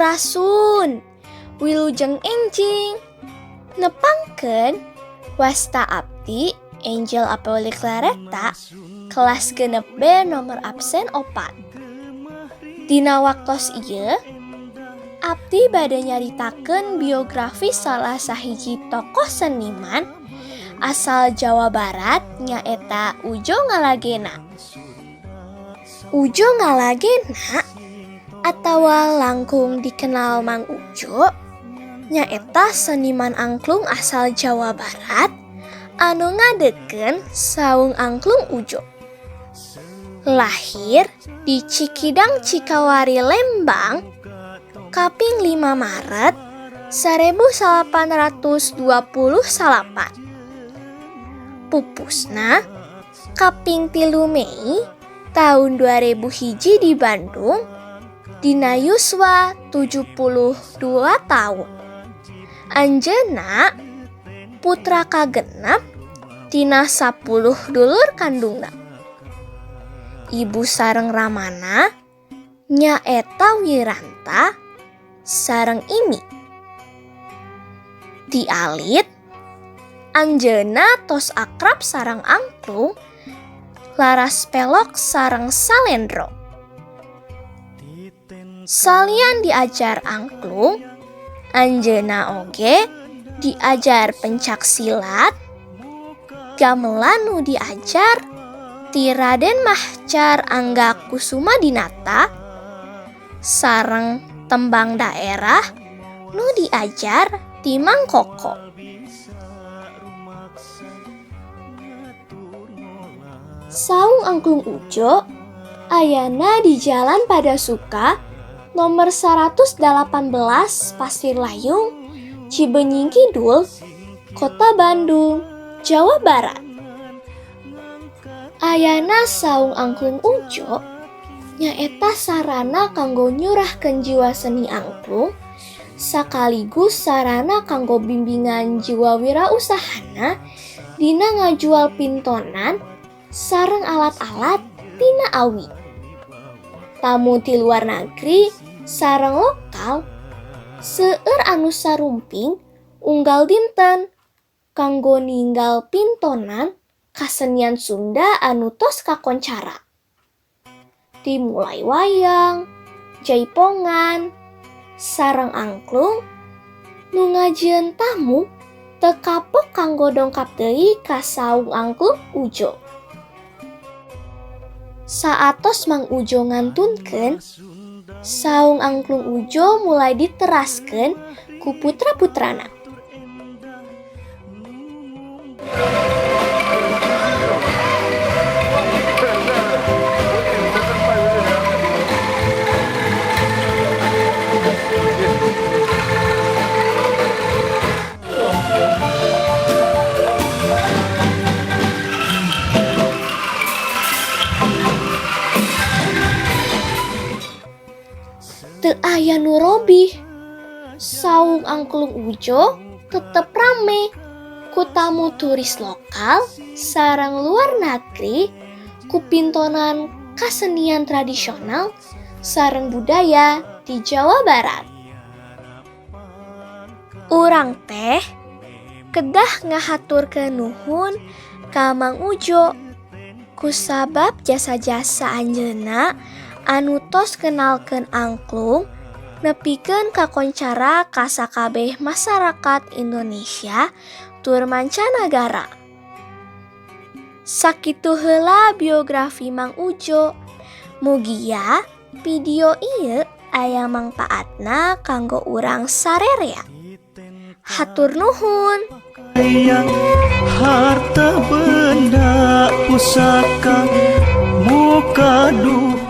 Sampurasun, Wilujeng enjing. Nepangkeun, wasta abdi Angel Apeuli Claretta kelas 6 B nomor absen 4. Dina waktos ieu abdi bade nyaritakeun biografi salah sahiji tokoh seniman asal Jawa Barat, nyaeta Udjo Ngalagena. Udjo Ngalagena atawa langkung dikenal Mang Udjo nyaeta seniman angklung asal Jawa Barat anu ngadegkeun Saung Angklung Udjo. Lahir di Cikidang, Cikawari, Lembang, kaping 5 Maret 1829. Pupusna kaping 3 Mei tahun 2001 di Bandung dina yuswa 72 tahun. Anjeunna putra kagenep tina 10 dulur kandungna. Ibu sareng ramana nyaeta Wiranta sareng Imi. Ti alit anjeunna tos akrab sareng angklung, laras pelog sareng salendro. Salian diajar angklung, anjeunna oge diajar pencak silat, gamelan nu diajar ti Raden Machjar Angga Kusumadinata, sareng tembang daerah nu diajar ti Mang Koko. Saung Angklung Udjo ayana di Jalan Padasuka nomor 118, Pasir Layung, Cibeunying Kidul, Kota Bandung, Jawa Barat. Ayana Saung Angklung Udjo nyaeta sarana kanggo nyurahkeun jiwa seni angklung sakaligus sarana kanggo bimbingan jiwa wirausahana dina ngajual pintonan sareng alat-alat tina awi. Tamu ti luar negeri sareng lokal seueur anu sarumping unggal dinten kanggo ninggal pintonan kasenian Sunda anu tos kakoncara. Dimulai wayang, jaipongan, sareng angklung nu ngajieun tamu teu kapok kanggo dongkap deui ka Saung Angklung Udjo. Saatos Mang Udjo ngantunkeun, Saung Angklung Udjo mulai diteraskeun ku putra-putrana. Teu aya nu robih. Saung Angklung Udjo tetep rame ku tamu turis lokal sareng luar negeri ku pintonan kasenian tradisional sareng budaya di Jawa Barat. Urang teh kedah ngahaturkeun nuhun ka Mang Udjo kusabab jasa-jasa anjeunna anu tos ngenalkeun angklung nepikeun kakoncara ka sakabeh masyarakat Indonesia tur mancanagara. Sakitu heula biografi Mang Udjo. Mugia video ieu aya mangpaatna kanggo urang sarerea. Hatur nuhun. Harta benda pusaka muka duka.